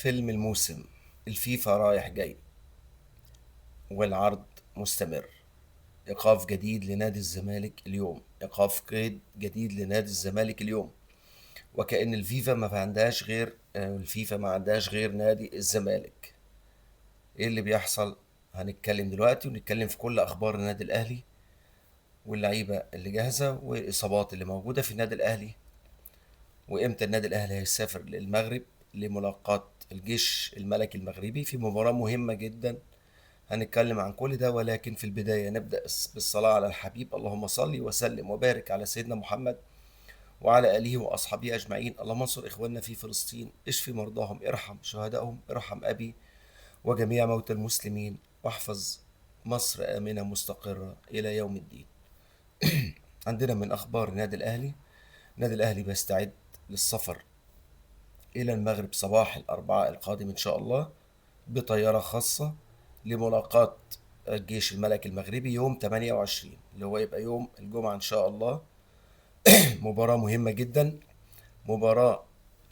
فيلم الموسم، الفيفا رايح جاي والعرض مستمر. إيقاف جديد لنادي الزمالك اليوم، إيقاف قيد جديد لنادي الزمالك اليوم. وكأن الفيفا ما عندهاش غير الفيفا ما عندهاش غير نادي الزمالك. ايه اللي بيحصل؟ هنتكلم دلوقتي ونتكلم في كل اخبار النادي الاهلي واللعيبة اللي جاهزة والاصابات اللي موجودة في النادي الاهلي، وامتى النادي الاهلي هيسافر للمغرب لملاقاة الجيش الملكي المغربي في مباراة مهمة جدا. هنتكلم عن كل ده، ولكن في البداية نبدأ بالصلاة على الحبيب. اللهم صل وسلم وبارك على سيدنا محمد وعلى آله وأصحابه أجمعين. اللهم انصر إخواننا في فلسطين، اشف مرضاهم، ارحم شهدائهم، ارحم أبي وجميع موتى المسلمين، واحفظ مصر آمنة مستقرة إلى يوم الدين. عندنا من أخبار النادي الأهلي، النادي الأهلي بيستعد للسفر إلى المغرب صباح الأربعاء القادم إن شاء الله بطيارة خاصة لملاقاة الجيش الملكي المغربي يوم 28 اللي هو يبقى يوم الجمعة إن شاء الله. مباراة مهمة جدا، مباراة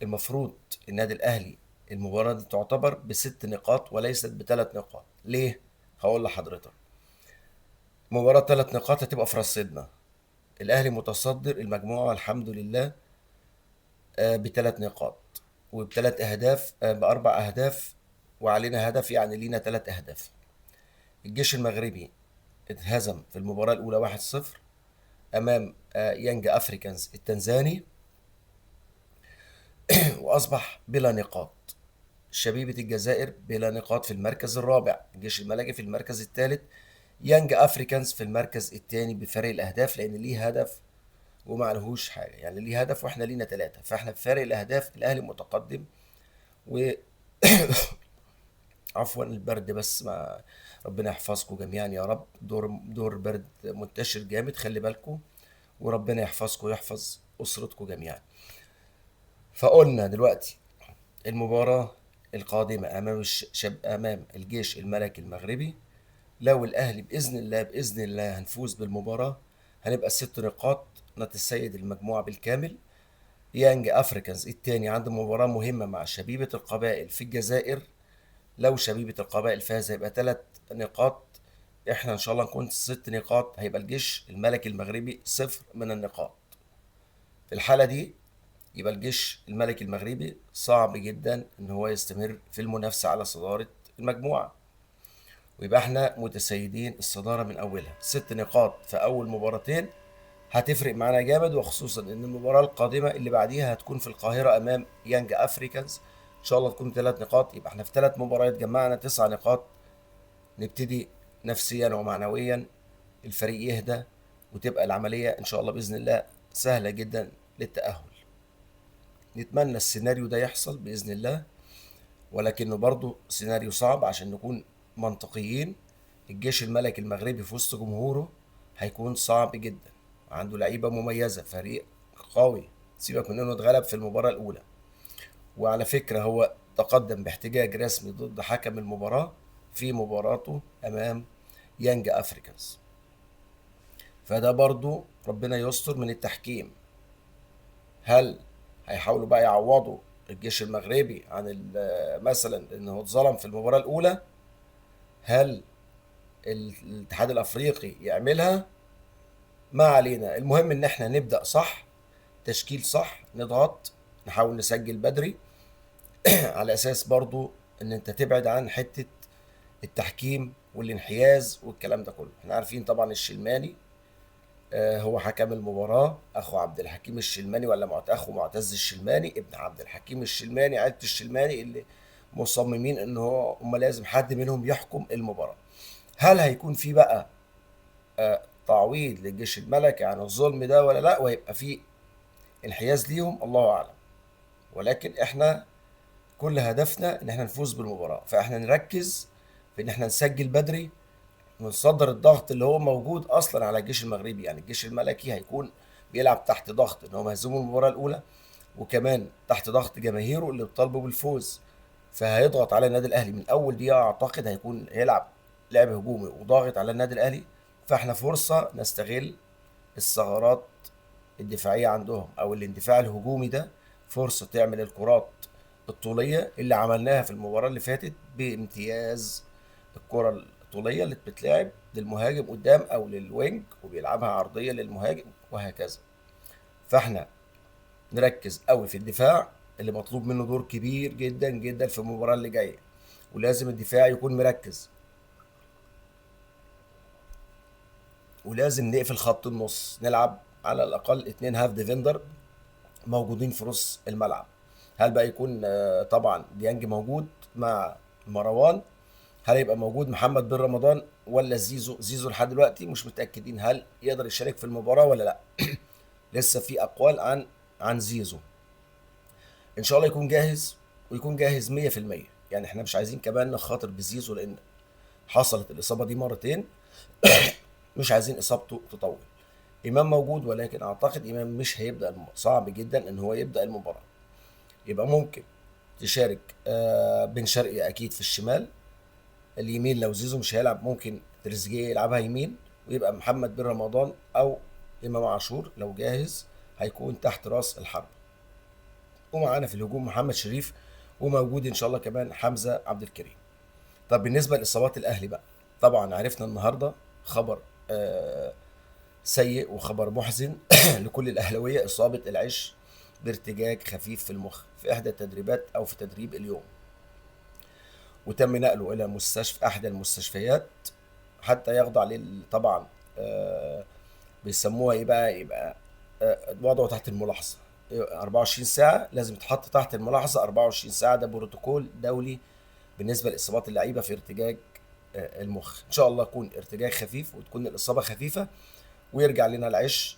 المفروض النادي الأهلي المباراة دي تعتبر بست نقاط وليست بثلاث نقاط. ليه؟ هقول لحضرتك. مباراة 3 نقاط هتبقى في رصيدنا. الأهلي متصدر المجموعة الحمد لله، بثلاث نقاط وبثلاث أهداف، بأربع أهداف وعلينا هدف، يعني لينا 3 أهداف. الجيش المغربي اتهزم في المباراة الأولى 1-0 أمام يانج أفريكانز التنزاني وأصبح بلا نقاط. شبيبة الجزائر بلا نقاط في المركز الرابع، الجيش الملكي في المركز الثالث، يانج أفريكانز في المركز الثاني بفارق الأهداف، لأن ليه هدف وما عليهوش حاجة، يعني ليه هدف وإحنا لينا 3، فإحنا بفارق الأهداف الأهلي متقدم. و عفوا البرد، بس ما ربنا يحفظكم جميعا يا رب. دور برد منتشر جامد، خلي بالكم، وربنا يحفظكم ويحفظ أسرتكم جميعا. فقلنا دلوقتي المباراة القادمة أمام الجيش الملكي المغربي، لو الأهلي بإذن الله بإذن الله هنفوز بالمباراة هنبقى 6 نقاط، نتسيد المجموعة بالكامل. يانج أفريكانز التاني عنده مباراة مهمة مع شبيبة القبائل في الجزائر، لو شبيبة القبائل فاز هيبقى 3 نقاط، احنا ان شاء الله نكون 6 نقاط، هيبقى الجيش الملكي المغربي 0 من النقاط. في الحالة دي يبقى الجيش الملكي المغربي صعب جدا ان هو يستمر في المنافسة على صدارة المجموعة، ويبقى احنا متسيدين الصدارة من اولها. 6 نقاط في اول مباراتين هتفرق معانا جامد، وخصوصا ان المباراة القادمة اللي بعديها هتكون في القاهرة امام يانج افريكانز، ان شاء الله تكون 3 نقاط، يبقى احنا في 3 مباريات جمعنا 9 نقاط. نبتدي نفسيا ومعنويا الفريق يهدى، وتبقى العملية ان شاء الله بإذن الله سهلة جدا للتأهل. نتمنى السيناريو ده يحصل بإذن الله، ولكنه برضو سيناريو صعب عشان نكون منطقيين. الجيش الملكي المغربي في وسط جمهوره هيكون صعب جدا، عنده لعيبة مميزة، فريق قوي، سيبك من انه اتغلب في المباراة الأولى. وعلى فكرة هو تقدم باحتجاج رسمي ضد حكم المباراة في مباراته أمام يانج أفريكانز، فده برضو ربنا يستر من التحكيم. هل هيحاولوا بقى يعوضوا الجيش المغربي عن مثلا ان هو اتظلم في المباراة الأولى؟ هل الاتحاد الأفريقي يعملها؟ ما علينا، المهم ان احنا نبدأ صح، تشكيل صح، نضغط، نحاول نسجل بدري على اساس برضو ان انت تبعد عن حتة التحكيم والانحياز والكلام ده كله. احنا عارفين طبعا الشلماني، هو حكم المباراة، اخو عبد الحكيم الشلماني ولا اخو معتز الشلماني، ابن عبد الحكيم الشلماني، عيلة الشلماني اللي مصممين ان هو هم لازم حد منهم يحكم المباراة. هل هيكون في بقى، تعويض للجيش الملكي عن الظلم ده ولا لا، وهيبقى في انحياز ليهم؟ الله اعلم. ولكن احنا كل هدفنا ان احنا نفوز بالمباراة، فاحنا نركز في ان احنا نسجل بدري ونصدر الضغط اللي هو موجود اصلا على الجيش المغربي. الجيش الملكي هيكون بيلعب تحت ضغط ان هم هزموا المباراة الاولى، وكمان تحت ضغط جماهيره اللي بيطالبوا بالفوز، فهيضغط على النادي الاهلي من اول دقيقة. اعتقد هيكون هيلعب لعب هجومي وضاغط على النادي الاهلي، فاحنا فرصة نستغل الثغرات الدفاعية عندهم او الاندفاع الهجومي ده، فرصة تعمل الكرات الطوليه اللي عملناها في المباراة اللي فاتت بامتياز. الكره الطوليه اللي بتتلعب للمهاجم قدام او لل wing وبيلعبها عرضية للمهاجم وهكذا. فاحنا نركز قوي في الدفاع اللي مطلوب منه دور كبير جدا جدا في المباراة اللي جاية، ولازم الدفاع يكون مركز، ولازم نقفل خط النص، نلعب على الاقل 2 half defender موجودين في نص الملعب. هل بقى يكون طبعا ديانج موجود مع مروان، هل يبقى موجود محمد بن رمضان ولا زيزو؟ زيزو لحد دلوقتي مش متاكدين هل يقدر يشارك في المباراة ولا لا، لسه في اقوال عن زيزو. ان شاء الله يكون جاهز، ويكون جاهز 100%. يعني احنا مش عايزين كمان نخاطر بزيزو لان حصلت الاصابة دي مرتين، مش عايزين اصابته تطول. امام موجود، ولكن اعتقد امام مش هيبدا صعب جدا ان هو يبدا المباراة. يبقى ممكن تشارك بن شرقي اكيد في الشمال، اليمين لو زيزو مش هيلعب ممكن تريزيجيه يلعبها يمين، ويبقى محمد بن رمضان او امام عاشور لو جاهز هيكون تحت راس الحرب. ومعانا في الهجوم محمد شريف، وموجود ان شاء الله كمان حمزة عبد الكريم. طب بالنسبة لاصابات الاهلي بقى، طبعا عرفنا النهارده خبر سيء وخبر محزن لكل الاهلاوية، اصابه العش بارتجاج خفيف في المخ في احدى التدريبات او في تدريب اليوم، وتم نقله الى مستشفى احدى المستشفيات حتى يخضع لل طبعا بيسموها ايه بقى، يبقى وضعه تحت الملاحظة 24 ساعة، لازم يتحط تحت الملاحظة 24 ساعة. ده بروتوكول دولي بالنسبة لاصابات اللعيبة في ارتجاج المخ. ان شاء الله يكون ارتجاج خفيف وتكون الاصابة خفيفة، ويرجع لنا العش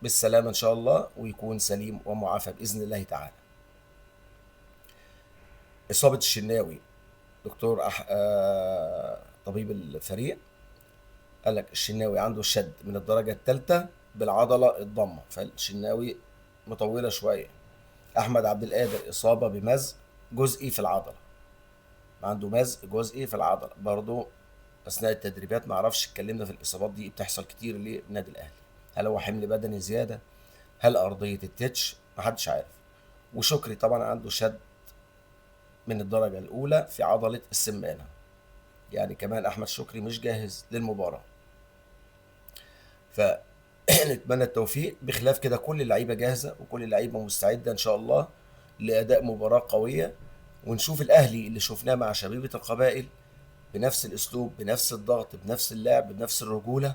بالسلامة ان شاء الله، ويكون سليم ومعافى باذن الله تعالى. اصابه الشناوي، دكتور طبيب الفريق قال لك الشناوي عنده شد من الدرجة الثالثة بالعضله الضمة، فالشناوي مطولة شوية. احمد عبد القادر اصابه بمزق جزئي في العضلة، عنده مزق جزئي في العضلة برضه اثناء التدريبات. ما اعرفش، اتكلمنا في الاصابات دي بتحصل كتير للنادي الاهلي، هل هو حمل بدني زيادة، هل ارضية التتش، محدش عارف. وشكري طبعا عنده شد من الدرجة الاولى في عضلة السمانه، يعني كمان احمد شكري مش جاهز للمباراة. فنتمنى التوفيق. بخلاف كده كل اللعيبة جاهزة وكل اللعيبة مستعدة ان شاء الله لاداء مباراة قوية، ونشوف الاهلي اللي شفناه مع شبيبة القبائل بنفس الاسلوب، بنفس الضغط، بنفس اللعب، بنفس الرجولة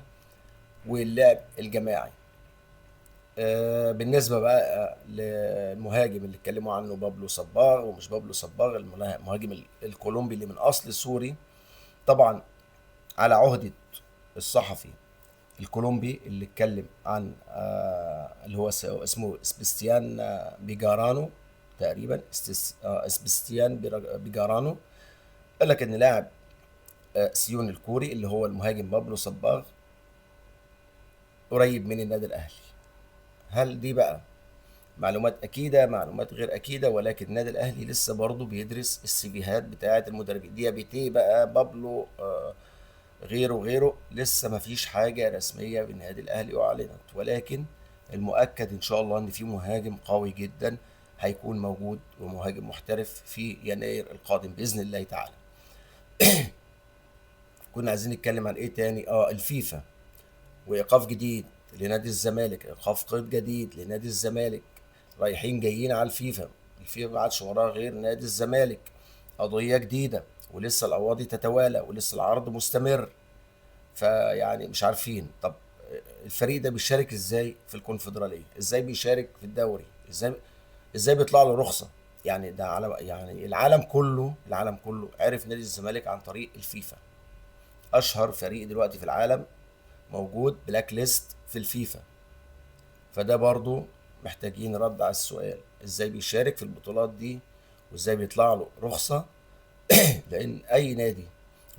واللعب الجماعي. بالنسبة بقى للمهاجم اللي اتكلموا عنه بابلو صباغ ومش بابلو صباغ، المهاجم الكولومبي اللي من اصل سوري، طبعا على عهده الصحفي الكولومبي اللي اتكلم عن اللي هو اسمه سبستيان بيجارانو تقريبا، سبستيان بيجارانو، قال لك ان لاعب سيون الكوري اللي هو المهاجم بابلو صباغ قريب من النادي الاهلي. هل دي بقى معلومات اكيدة، معلومات غير اكيدة؟ ولكن النادي الاهلي لسه برضه بيدرس السيفيهات بتاعه المدربين، ديابيتي بقى، بابلو، غيره غيره، لسه مفيش حاجة رسمية بالنادي الاهلي اعلنت، ولكن المؤكد ان شاء الله ان في مهاجم قوي جدا هيكون موجود، ومهاجم محترف في يناير القادم باذن الله تعالى. كنا عايزين نتكلم عن ايه تاني؟ الفيفا وايقاف جديد لنادي الزمالك، ايقاف قيد جديد لنادي الزمالك، رايحين جايين على الفيفا، الفيفا ما عادش وراها غير نادي الزمالك، قضية جديدة ولسه القواضي تتوالى ولسه العرض مستمر، فيعني مش عارفين. طب الفريق ده بيشارك ازاي في الكونفدرالية؟ ازاي بيشارك في الدوري؟ ازاي بيطلع له رخصة؟ يعني ده على يعني العالم كله، العالم كله عرف نادي الزمالك عن طريق الفيفا. اشهر فريق دلوقتي في العالم موجود black list في الفيفا، فده برضو محتاجين رد على السؤال ازاي بيشارك في البطولات دي وازاي بيطلع له رخصة. لان اي نادي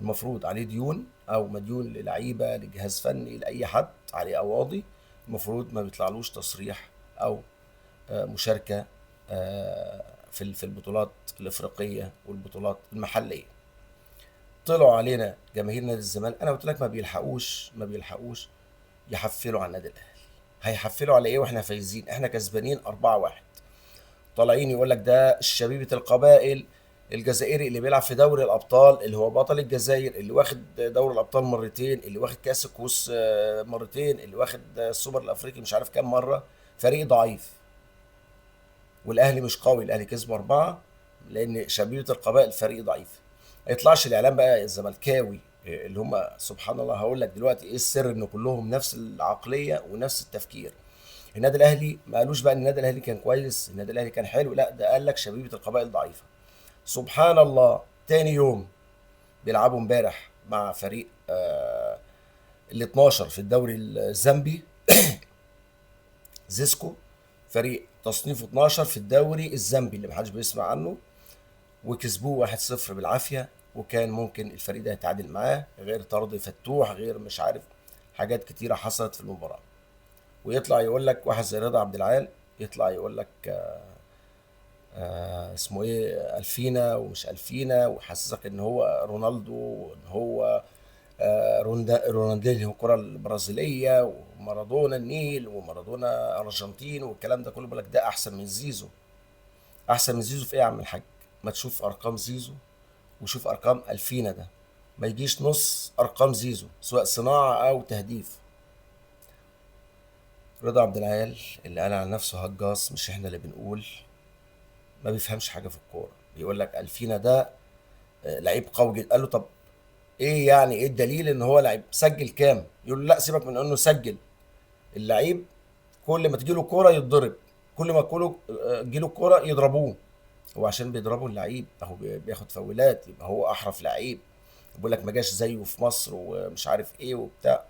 المفروض عليه ديون او مديون للعيبة، لجهاز فني، لاي حد عليه قواضي، المفروض ما بيطلعلوش تصريح او مشاركة في البطولات الافريقية والبطولات المحلية. طلعوا علينا جماهير نادي الزمالك، انا قلت لك ما بيلحقوش يحفلوا على النادي الاهلي. هيحفلوا على ايه واحنا فايزين؟ احنا كسبانين 4-1، طالعين يقول لك ده شبيبة القبائل الجزائري اللي بيلعب في دوري الابطال، اللي هو بطل الجزائر، اللي واخد دوري الابطال مرتين، اللي واخد كاس الكؤوس مرتين، اللي واخد السوبر الافريقي مش عارف كام مرة، فريق ضعيف. والاهلي مش قوي، الاهلي كسب 4 لان شبيبة القبائل فريق ضعيف. ما يطلعش الاعلام بقى الزملكاوي اللي هم سبحان الله، هقول لك دلوقتي ايه السر ان كلهم نفس العقلية ونفس التفكير. النادي الاهلي ما قالوش بقى ان النادي الاهلي كان كويس، النادي الاهلي كان حلو، لا ده قال لك شبيبة القبائل ضعيفة. سبحان الله، تاني يوم بيلعبوا امبارح مع فريق ال 12 في الدوري الزامبي زيسكو، فريق تصنيفه 12 في الدوري الزامبي اللي محدش بيسمع عنه، وكسبوه 1-0 بالعافية، وكان ممكن الفريق ده يتعادل معاه، غير طرد فتوح، غير مش عارف حاجات كتيرة حصلت في المباراة. ويطلع يقول لك واحد زي رضا عبد العال، يطلع يقول لك اسمه ايه، الفينا ومش الفينا، وحسسك ان هو رونالدو وان هو رونالدينيو الكرة البرازيلية، ومارادونا النيل، ومارادونا ارجنتين، والكلام ده كله. بيقول لك ده احسن من زيزو. احسن من زيزو في ايه يا عم الحاج؟ ما تشوف ارقام زيزو وشوف ارقام الفينا، ده ما يجيش نص ارقام زيزو سواء صناعة او تهديف. رضا عبد العال اللي قال على نفسه هجاص، مش احنا اللي بنقول، ما بيفهمش حاجة في الكورة. بيقول لك الفينا ده لعيب قوي جدا. قال له طب ايه يعني، ايه الدليل ان هو لعيب؟ سجل كام؟ يقول له لا سيبك من انه سجل، اللعيب كل ما تجيله كورة يتضرب، كل ما تجيله كورة يضربوه. هو عشان بيضربوا اللعيب اهو بياخد فاولات، يبقى هو احرف لعيب. بيقول لك ما جاش زيه في مصر ومش عارف ايه وبتاع،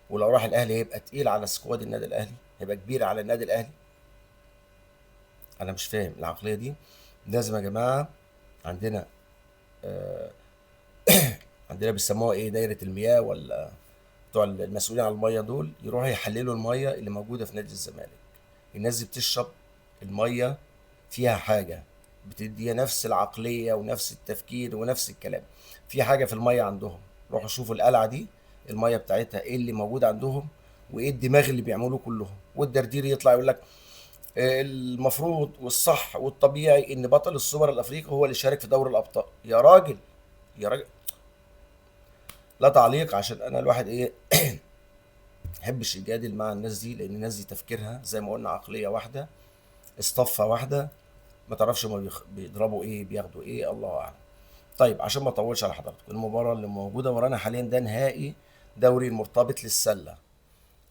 ولو راح الاهلي هيبقى تقيل على squad النادي الاهلي، هيبقى كبير على النادي الاهلي. انا مش فاهم العقلية دي. لازم يا جماعة عندنا بيسموها ايه، دايرة المياه، ولا بتوع المسؤولين على المية دول، يروحوا يحللوا المية اللي موجودة في نادي الزمالك. الناس دي بتشرب المية فيها حاجة، بتديها نفس العقلية ونفس التفكير ونفس الكلام. في حاجة في المية عندهم، روحوا شوفوا القلعة دي المية بتاعتها ايه اللي موجود عندهم، وايه الدماغ اللي بيعملوه كلهم. والدردير يطلع يقول لك المفروض والصح والطبيعي ان بطل السوبر الافريقي هو اللي شارك في دوري الابطال. يا راجل يا راجل، لا تعليق، عشان انا الواحد ايه يحبش يجادل مع الناس دي، لان الناس دي تفكيرها زي ما قلنا عقلية واحدة، اصطفه واحدة، ما تعرفش هما بيضربوا ايه بياخدوا ايه، الله اعلم. طيب عشان ما اطولش على حضراتكم، المباراة اللي موجودة ورانا حاليا ده نهائي دوري المرتبط للسله،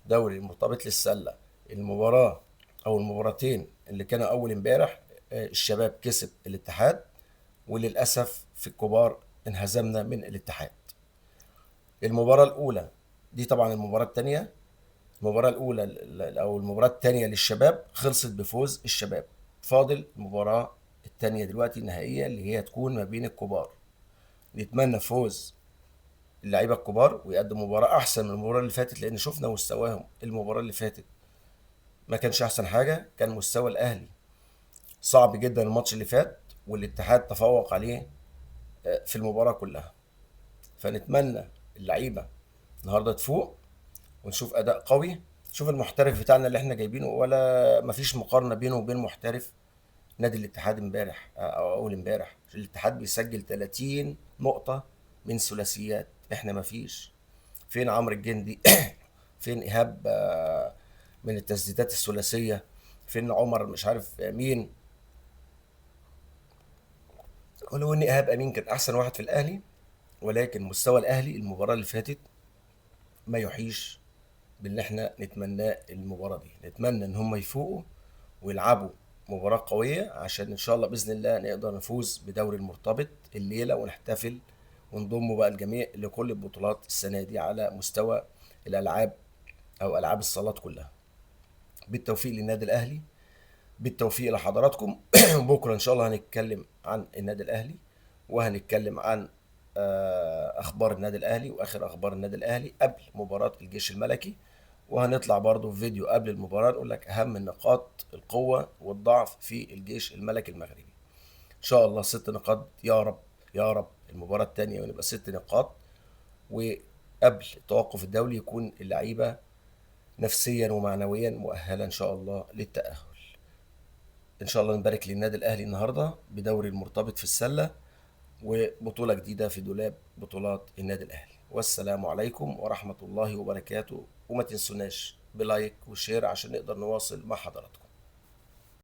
دوري المرتبط للسله. المباراة او المباراتين اللي كانوا اول امبارح، الشباب كسب الاتحاد، وللاسف في الكبار انهزمنا من الاتحاد. المباراة الاولى دي طبعا المباراة الثانية، المباراة الاولى او المباراة الثانية للشباب خلصت بفوز الشباب. فاضل المباراة الثانية دلوقتي النهائية اللي هي تكون ما بين الكبار. نتمنى فوز اللعيبة الكبار ويقدم مباراة احسن من المباراة اللي فاتت، لان شفنا مستواهم المباراة اللي فاتت ما كانش احسن حاجة، كان مستوى الاهلي صعب جدا الماتش اللي فات، والاتحاد تفوق عليه في المباراة كلها. فنتمنى اللعيبة النهارده تفوق ونشوف اداء قوي. شوف المحترف بتاعنا اللي احنا جايبينه، ولا مفيش مقارنة بينه وبين محترف نادي الاتحاد امبارح او اول امبارح. الاتحاد بيسجل 30 نقطة من ثلاثيات، احنا مفيش. فين عمرو الجندي؟ فين ايهاب من التسديدات الثلاثية؟ فين عمر مش عارف مين؟ ولو ان ايهاب امين كان احسن واحد في الاهلي، ولكن مستوى الاهلي المباراة اللي فاتت ما يحيش باللي احنا نتمناه المباراة دي. نتمنى ان هم يفوقوا ويلعبوا مباراة قوية، عشان ان شاء الله باذن الله نقدر نفوز بدوري المرتبط الليلة ونحتفل ونضم بقى الجميع لكل البطولات السنة دي على مستوى الالعاب او العاب الصالات كلها. بالتوفيق للنادي الاهلي، بالتوفيق لحضراتكم. بكره ان شاء الله هنتكلم عن النادي الاهلي، وهنتكلم عن اخبار النادي الاهلي واخر اخبار النادي الاهلي قبل مباراة الجيش الملكي، وهنطلع برضو في فيديو قبل المباراة نقول لك اهم النقاط القوة والضعف في الجيش الملكي المغربي. ان شاء الله 6 نقاط يا رب يا رب المباراة الثانية ونبقى 6 نقاط، وقبل التوقف الدولي يكون اللعيبة نفسيا ومعنويا مؤهلة ان شاء الله للتاهل. ان شاء الله نبارك للنادي الاهلي النهارده بدوري المرتبط في السلة، وبطولة جديدة في دولاب بطولات النادي الاهلي. والسلام عليكم ورحمة الله وبركاته، وما تنسوناش ب like و share عشان نقدر نواصل مع حضراتكم.